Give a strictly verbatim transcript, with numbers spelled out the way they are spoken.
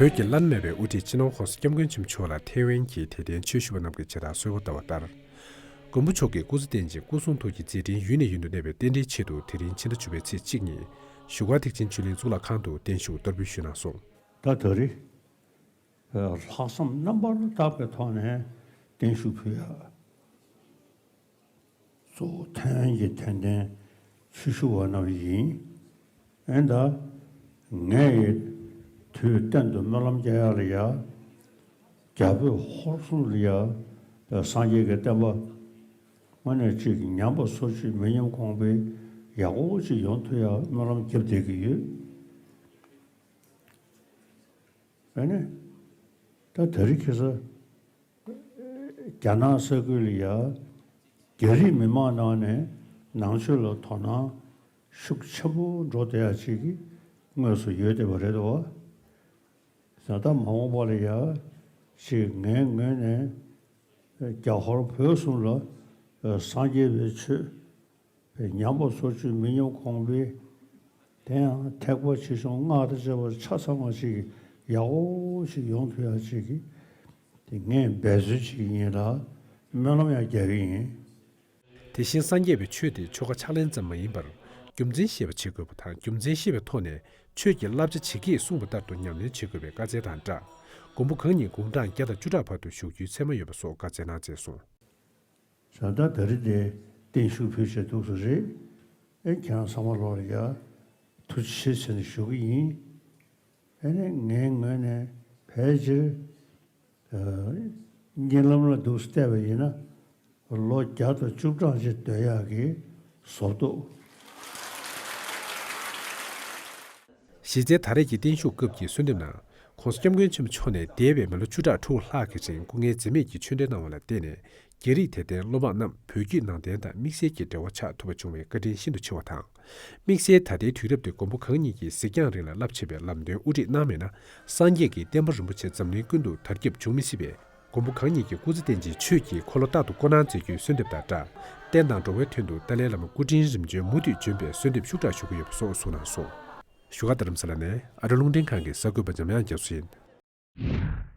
བོད་ཀྱི་བླ་ན་མེད་པའི་དབུ་ཁྲིད་སྤྱི་ནོར་༸གོང་ས་༸སྐྱབས་མགོན་ཆེན་པོ་མཆོག་ལ་ཐེ་ཝན་གྱི་དད་ལྡན་ཆོས་ཞུ་བ་རྣམས་ཀྱིས་མཇལ་དར་གསོལ་བ་བཏབ་པ་ལྟར། མགོན་པོ་མཆོག་གི་སྐུ་ཚེ་རྟེན་ཅིང་སྐུ་གསུང་ཐུགས་ཀྱི་མཛད་འཕྲིན་ཡུན་ནས་ཡུན་དུ་གནས་པའི་རྟེན་འབྲེལ་ཆེད་དུ་དེ་རིང་ཕྱི་ཟླ་བཅུ་པའི་ཚེས་གཅིག་ཉིན་བཞུགས་སྒར་ཐེག་ཆེན་ཆོས་གླིང་གཙུག་ལག་ཁང་དུ་བརྟན་བཞུགས་གཏོར་འབུལ་ཞུས་གནང་སོང་། ད་ད་རེས་ལྷག་བསམ་རྣམ་པར་དག་པའི་ཐོག་ནས་བརྟན་བཞུགས་ཕུལ་ཡ། གཙོ་བོ་ཐེ་ཝན་གྱི་དད་ལྡན་ཆོས་ཞུ་བ་རྣམས་ཡིན། ཨེ་ད། ངས་ཡི་དུས་གཏན་དུ་སྨོན་ལམ་རྒྱག་ཡ་ལ་ཡ། རྒྱ་བོད་ཧོར་གསུམ་ལ་ཡ། སངས་རྒྱས་ཀྱི་བསྟན་པ། དངོས་གནས་ཅིག་ཉམས་པ་སོར་ཆུད་མི་ཉམས་གོང་འཕེལ་ཡག་པོ་ཅིག་ཡོང་ཐུབ་ཡ་སྨོན་ལམ་རྒྱབ་བསྡད་ཀྱི་ཡོད། ཨ་ནི། ད་ད་རེས་ཁ་སང་རྒྱ་ནག་ས་ཁུལ་ལ་ཡ། རྒྱ་རིགས་མི་མང་ནང་ནས་ནང་ཆོས་ལ་དོ་སྣང་ཤུགས་ཆེན་པོ་འགྲོ་བསྡད་ཡ་ཅིག་གི་དངོས་སུ་ཡོད་བསྡད་པ་རེད་དོ། ད་ལྟ་མ་འོངས་པ་ལ་ཡ། ཅིག་ངའི་ངོས་ནས་རྒྱ་ཧོར་བོད་གསུམ་ལ་སངས་རྒྱས་པའི་ཆོས་ཉམས་པ་སོར་ཆུད་མི་ཉམས་གོང་འཕེལ། དེ་ཡང་ཐེག་པ་ཆེ་ཆུང་སྔགས་དང་བཅས་པ་ཆ་ཚང་བ་ཞིག་ཡག་པོ་ཞིག་ཡོང་ཐུབ་ཡག་ཅིག་གི་དེ་ངས་འབད་རྩོལ་བྱེད་ཀྱི་ཡིན་ལ་སྨོན་ལམ་ཡང་རྒྱག་གི་ཡིན། དེ་བཞིན་སངས་རྒྱས་པའི་ཆོས་དེ་ཆོ་ག་ཕྱག་ལེན་ཙམ་མ་ཡིན་པར་རྒྱུ་མཚན་ཤེས་པ་བྱེད་དགོས་པ་དང་རྒྱུ་མཚན་ཤེས་པའི་ཐོག་ནས་ཆོས་ཀྱི་བསླབ་བྱ་ཇི་སྐད་གསུངས་པ་ལྟར་དུ་ཉམས་ལེན་བྱེད་དགོས་པའི་བཀའ་སྩལ་དང་སྦྲགས། མགོན་པོ་གང་ཉིད་དགུང་གྲངས་བརྒྱ་དང་བཅུ་ཕྲག་བར་དུ་བཞུགས་རྒྱུའི་མཚན་མ་ཡོད་པ་སོགས་བཀའ་སྩལ་གནང་མཛད་སོང་། བྱ་ད་ད་རེས་དེ་བརྟན་བཞུགས་ཕུལ་བྱས་འདུག་ས་རེད། ཨེ་ཁྱེད་རང་ཚང་མ་ལོག་ལ་ཡ་ཐུགས་རྗེ་ཆེ་ཟེར་ནས་ཞུ་གི་ཡིན། ཨེ་ནས་ངའི་ངོས་ནས་ཕལ་ཆེར་ཨ་གཉིད་ལམ་ལ་འདུག་སེ་བལྟས་པ་ཡིན་ན་ལོ་བརྒྱ་དང་བཅུ་གྲངས་ཅིག་སྡོད་ཡག་གི་བཟོ་འདུག་གཞི་རྩའི་ད་རེས་ཀྱི་བརྟན་བཞུགས་སྐབས་ཀྱི་གསོལ་འདེབས་ནང་༸གོང་ས་༸སྐྱབས་མགོན་ཆེན་པོ་མཆོག་ནས་འདས་པའི་མི་ལོ་བཅུ་ཕྲག་དྲུག་ལྷག་གི་རིང་སྐུ་ངལ་འཛེམས་མེད་ཀྱིས་ཆོས་འབྲེལ་གནང་བ་ལ་བརྟེན་ནས་རྒྱ་རིགས་དད་ལྡན་སློབ་མ་རྣམས་བོད་བརྒྱུད་ནང་བསྟན་དང་དམིགས་བསལ་གྱི་འབྲེལ་བ་ཆགས་ཐུབ་པ་བྱུང་བའི་བཀའ་དྲིན་ཤིན་ཏུ་ཆེ་བ་དང་། དམིགས་བསལ་ད་ལྟའི་དུས་རབས་འདིར་མགོན་པོ་གང་ཉིད་ཀྱིས་གཟིགས་རྒྱང་རིང་ལ་རླབས་ཆེ་བའི་ལམ་སྟོན་དབུ་ཁྲིད་གནང་མེད་ན་སངས་རྒྱས་ཀྱི་བསྟན་པ་རིན་པོ་ཆེ་འཛམ་གླིང་ཀུན་ཏུ་དར་ཁྱབ་འབྱུང་མི་སྲིད་པས། མགོན་པོ་གང་ཉིད་ཀྱི་སྐུ་ཚེ་རྟེན་ཅིང་ཆོས་ཀྱི་འཁོར་ལོ་རྟག་ཏུ་བསྐོར་གནང་མཛད་རྒྱུའི་གསོལ་འདེབས་དང་སྦྲགས། བསྟན་དང་འགྲོ་བའི་དོན་དུ་ཏཱ་ལའི་བླ་མ་སྐུ་དྲིན་རིམ་བྱོན་མུ་མཐུད་བྱོན་པའི་གསོལ་འདེབས་ཤུགས་དྲག་ཞུ་གི་ཡོད་པ་སོགས་གསུངས་གནང་སོང་། བཞུགས་སྒར་རྡ་རམ་ས་ལ་ནས་ཨ་རི་རླུང་འཕྲིན་ཁང་གི་གསར་འགོད་པ་འཇམ་དབྱངས་རྒྱ་མཚོ་ཡིན།